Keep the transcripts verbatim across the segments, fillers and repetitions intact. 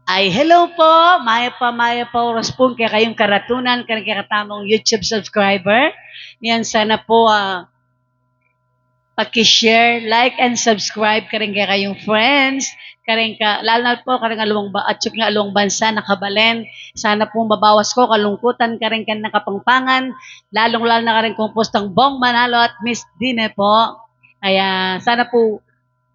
Ay, hello po. Mayap a, mayap a oras pu kekayung karatunan, kareng kekatamung YouTube subscriber. Yan, sana po, ah, paki-share, like, and subscribe kareng kekayung friends. Kareng ka, lalo na po kareng aluang ba-, atiu king aluang bansa na kabalen. Sana po mabawas ko kalungkutan kareng kekayung Kapampangan, lalung-lalo na kareng kumpustang Bong Manalo at Miss Dine po. Kaya sana po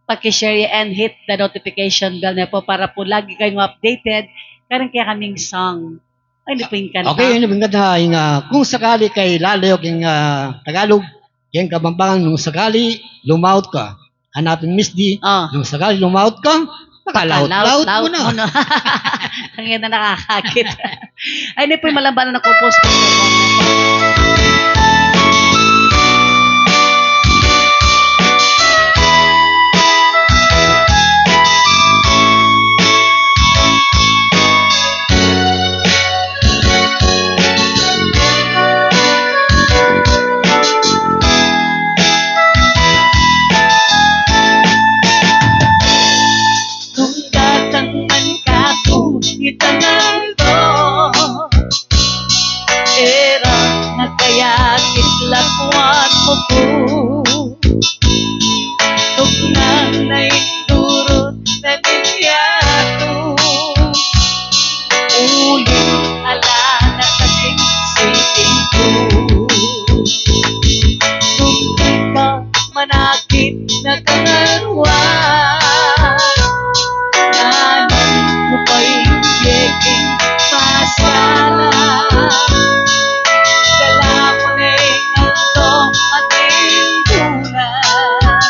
paki-share ya and hit the notification bell ne po para po lagi kayung updated kareng kekaming song. Ay, ini po ing kanta. Okay, ini po ing kanta, ing, ah, Kung Sakali kay Lalayo king, ah, Tagalog, king Kapampangan, Nung Sakali Lumaut Ka. Hanapin, Miss D, ah, nung sakali lumaut ka, pakalaut-laut mo na. Pakalaut-laut mo na. Ang ganda, nakakakit. Ay, ini po ing malambanan na kumpos. Nung datang man kaku itang aldo, e ra na kayakit lakwat mu ku. Tugnang na ing duru na ning yatu, uling ala na kasing siting ku. Nung di ka manakit na kangaruan, nanan mu pa ing keking masala. Kala mu ne ing aldo at ing bulan,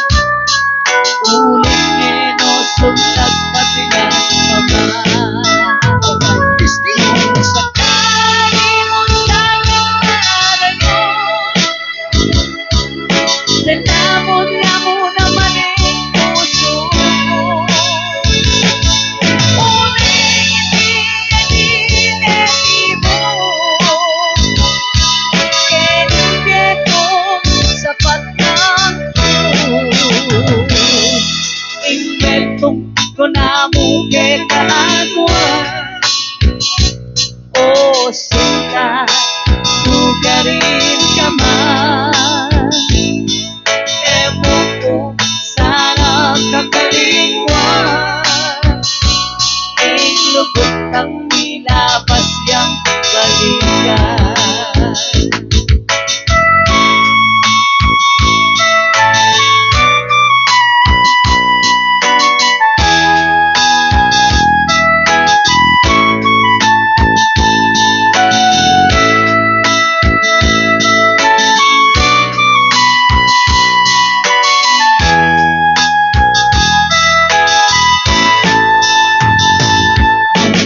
uling e no sumlag pati na mama. Sakali mung dagang na alayon, dalamun ya mu naman ing pusu ku. Uling ini, ini, ini mu. Keni kekong sapat na ku. Ing metung ku na mu keka aduan. O sinta, tugarin ka man. E mu ku sana kakalingwan ing lugud nang milabas yang balikan.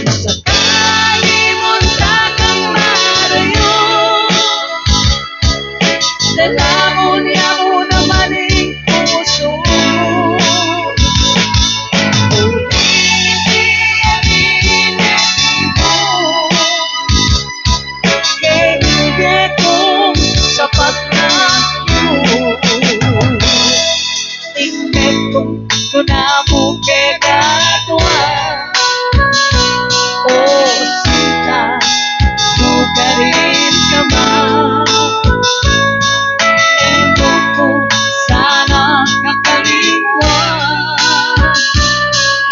Sakali mung dagang na alayon, dalamun ya mu naman ing pusu ku. Uling ini, ini mu. Keni kekong sapat na ku. Ing metung ku na mu keka aduan. O sinta, tugarin ka man. E mu ku sana kakalingwan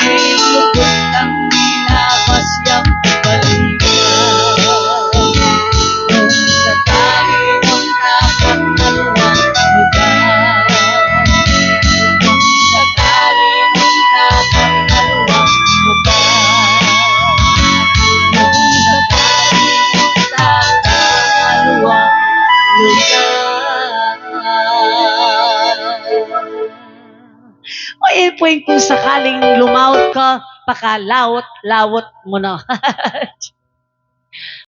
ing lugud nang milabas yang balikan. Nung sakali mung dagang na aluan, nung sakali mung dagang na aluan, nung sakali mung dagang na aluan. O, yan po ing kung sakaling lumaut ka, pakalaut-laut mu na.